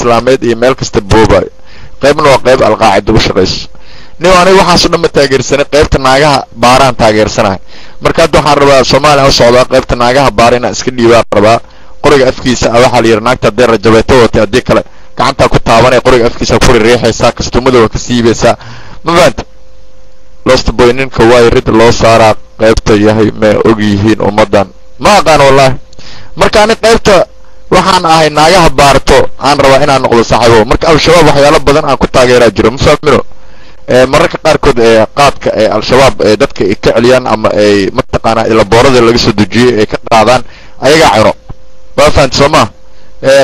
Islaameed iyo meel kasta boobayo. Qaybna waa qayb Alqaacida u shaqayso. Nin aniga waxaaso dhan ma taageersanay, qaybta naagaha baaraan taageersanahay. Marka hadda waxaan rabaa Soomaaliya u socdaa, qaybta naagaha baara inaan iska dhiibaan rabaa. Qoriga afkiisa ah waxaa la yidhi naagta hadday rajabeeto watay, haddii kale gacantaa ku taabanaya, qoriga afkiisa ku riixaysaa, kastumada waa ka siibaysaa. Ma fahanta? Lost Boy, ninka waay rid loo saaraa qaybta yahay ma og yihiin ummaddan? Ma aqaan wallaahi. Marka ani qaybta waxaan ahay naagaha baarto aan rabaa inaan noqdo, saaxiibo. Marka Al-Shabaab waxyaalo badan aan ku taageeraa jiro, ma fahmino? Mararka qaarkood ee qaadka ee Al-Shabaab ee dadka ay ka celiyaan ama ay mataqaanaa ilaboorada laga soo dejiyey ay ka qaadaan, ayagaa cuno. Waa fahanti soo ma?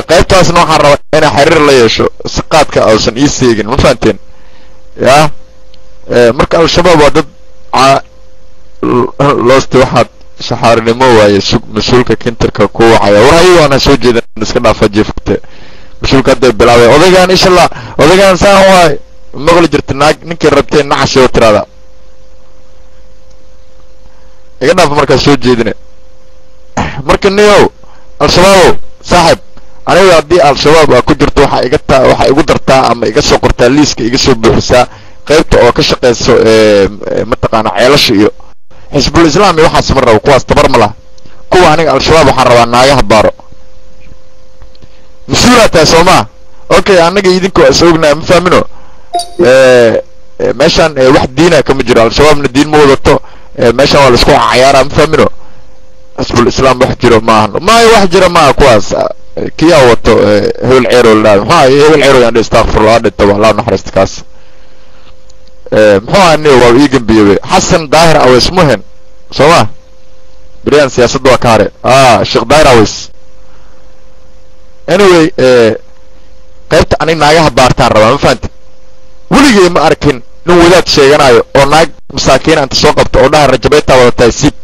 Qaybtaasna waxaan rabaa inaan xiriir la yeesho si qaadka uusan ii seegin. Ma fahanteen? Ya, marka Al-Shabaab waa dad loosti. Waxaad shaxaarinimo waaye. Sug, mas-uulka kintarka ku wacaya. War hayo, waana soo jeedan, iska dhaafa jiifte. Mas-uulka hadday bilaabay odaygaan, inshallah odaygaan saan waay. Maqli jirta naag ninkii rabtee nacasi oo tiraada iga dhaafa markaa soo jeedine. Marka niyow, Al-Shabaabow saaxib, aniga haddii Al-Shabaab aa ku jirto, waxaa iga taa, waxaa igu dartaa ama iga soo qortaa liiska, iga soo buuxisaa qaybta oo ka shaqeyso mataqaana ceelasha iyo Xisbul Islaam iyo waxaas. Ma rabo kuwaas, tabar ma laha kuwa. Aniga Al-Shabaab waxaan rabaa naagaha baaro. Mas-uulaa tahay soo maa? Okay, annaga idinka waa is ognahay. Ma fahmino? Meeshaan wax diina kama jiro, Al-Shabaabna diin ma wadato. Meeshaan waa laisku cayaaraa. Ma fahmino? Xisbul Islaam wax jiro maahan, maayo, wax jira maaha kuwaas. Kiyaa wato Hebel Ceero la dhahay, muxuu ahay Hebel Ceero? Yaan astaqfirullah, dhinta, Allah naxariista kaas. Muxuu ahaa ni waa ii gambiyey, Xasan Daahir Aweys muhen soo ma? Beryahan siyaasadda waa ka hare. Sheekh Daahir Aweys. Anyway, qaybta anig naagaha baartaan rabaa. Ma fahanti? Weligay ma arkin nin wadaad sheeganayo oo naag masaakiin anta soo qabta oo dhaha rajabeetaa wadatahay, sib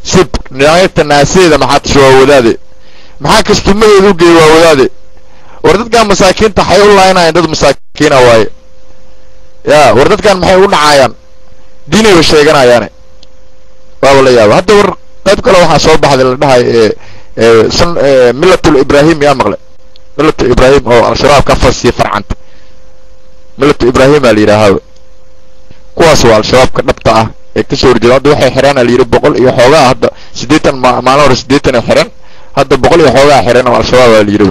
sib naagta naasadeeda. Maxaa tasho? Waa wadaade. Maxaa kastumadeeda u geeyey? Waa wadaade. War dadkan masaakiinta waxay u laynayaan, dad masaakiina waaye. Ya, war dadkan maxay u dhacayaan? Diinayba sheeganayaane, waaba la yaaba. Hadda war qayb kale waxaa soo baxday la dhahay sun Millatul Ibrahim. Yaa maqle Millatul Ibrahim oo Al-Shabaab ka fasiya farcanta? Millatu Ibrahim aa la yidhaahaa. Kuwaas waa Al-Shabaabka dhabta ah ee kasoo horjeeda. Hadda waxay xireen aa la yidhi 100 iyo xoogaa. Hadda 80, maalin hore 80 ay xireen, hadda 100 iyo xoogaa xireen oo Al-Shabaab aa la yidhi.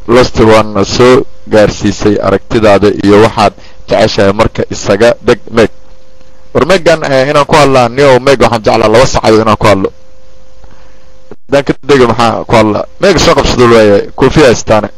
Lost, waana soo gaarsiisay aragtidaada iyo waxaad jeceshahay. Marka isaga deg meeg. War meegan inaan ku hadlaa nio, meeg waxaan jeclaa 2 saacadood inaan ku hadlo. Haddaan ka dego maxaa ku hadlaa? Meega soo qabsado waayahay, koofiya haystaane.